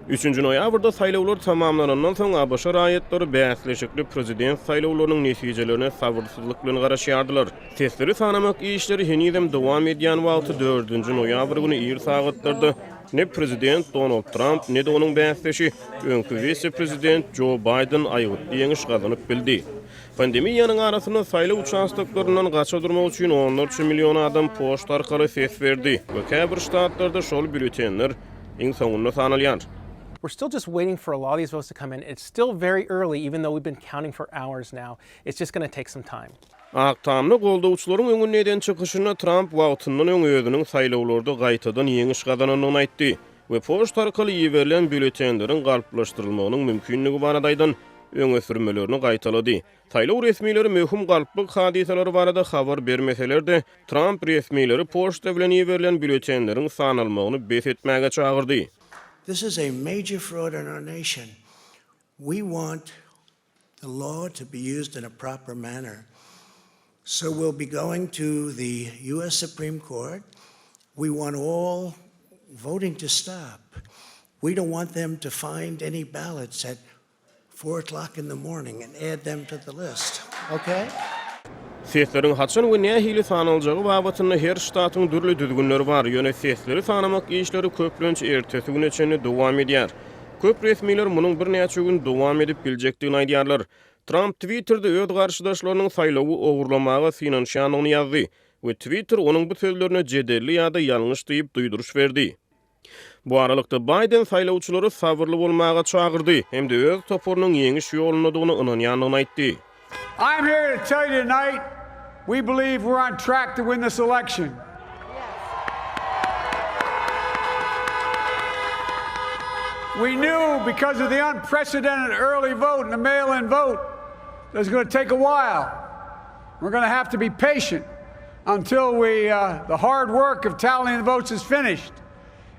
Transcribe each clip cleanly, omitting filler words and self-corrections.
Üçünji noýabrda saýlawlar tamamlanandan soň, ABŞ raýatlary bäsleşikli prezident saýlawlarynyň netijelerine sabyrsyzlyk bilen garaşýardylar. Sesleri sanamak işleri henizem dowam edýän wagty dördünji noýabr güni ir sagatlarda ne prezident Donald Tramp, ne-de onuň bäsdeşi, öňki wise-prezident Jo Baýden aýgytly ýeňiş gazanyp bildi. Pandemiýanyň arasynda saýlaw uçastoklaryndan gaça durmak üçin onlarça million adam poçta arkaly ses berdi we käbir ştatlarda şol býulletenler iň soňunda sanalýar. We're still just waiting for a lot of these votes to come in. It's still very early even though we've been counting for hours now. It's just gonna take some time. Ak Tamda goldawçylaryň öňünde eden çykyşynda Tramp wagtyndan öň özüniň saýlawlarda gaýtadan ýeňiş gazanandygyny aýtdy we poçta arkaly iberilen býulletenleriň galplaşdyrylmagynyň mümkindigi barada aýdan öňe sürmelerini gaýtalady. Saýlaw resmileri möhüm galplyk hadysalary barada habar bermeseler-de, Tramp resmileri poçta bilen iberilen býulletenleriň sanalmagyny bes etmäge çagyrdy. This is a major fraud in our nation. We want the law to be used in a proper manner. So we'll be going to the US Supreme Court. We want all voting to stop. We don't want them to find any ballots at 4 o'clock in the morning and add them to the list, okay? Sesleriň haçan we nähili sanaljagy babatynda her ştatyň dürli düzgünleri bar, ýöne sesleri sanamak işleri köplenç ertesi güne çenli dowam edýär. Köp resmiler munuň birnäçe gün dowam edip biljekdigini aýdýarlar. Tramp Twitterde öz garşydaşlarynyň saýlawy ogurlamaga synanyşýandygyny ýazdy we Twitter onuň bu sözlerine jedelli ýa-da ýalňyş diýip duýduryş berdi. Bu aralykda, Baýden saýlawçylary sabyrly bolmaga çagyrdy hem-de öz toparynyň ýeňiş ýolundadygyna ynanýandygyny aýtdy. I am here to tell you tonight we believe we're on track to win this election. We knew because of the unprecedented early vote and the mail-in vote that it's going to take a while. We're going to have to be patient until we uh, the hard work of tallying the votes is finished.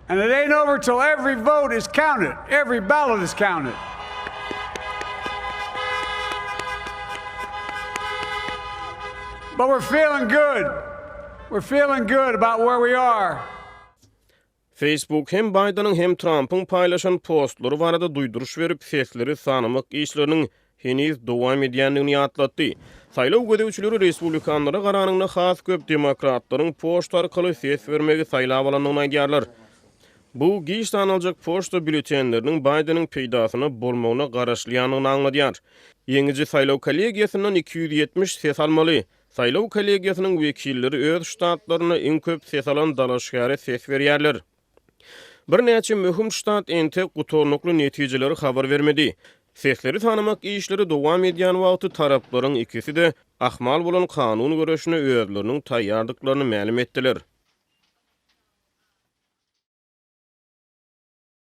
And it ain't over till every vote is counted, every ballot is counted. But we're feeling good. We're feeling good about where we are. Facebook hem Baýdeniň, hem Trampyň paýlaşan postlary barada duýduryş berip, sesleri sanamak işleriniň heniz dowam edýändigini ýatlatdy. Saýlaw gözegçileri respublikanlara garanyňda has köp demokratlaryň poçta arkaly ses bermegi saýlap alandygyny aýdýarlar. Bu, giç sanaljak poçta býulletenleriniň Baýdeniň peýdasyna bolmagyna garaşylýandygyny aňladýar. Ýeňiji saýlaw kollegiýasyndan 270 ses almaly. Saýlaw kollegiýasynyň wekilleri öz ştatlarynda iň köp ses alan dalaşgäre ses berýärler. Birnäçe möhüm ştat entek gutarnykly netijeleri habar bermedi. Sesleri sanamak işleri dowam edýän wagty taraplaryň ikisi-de ahmal bolan kanun göreşine özleriniň taýýardyklaryny mälim etdiler.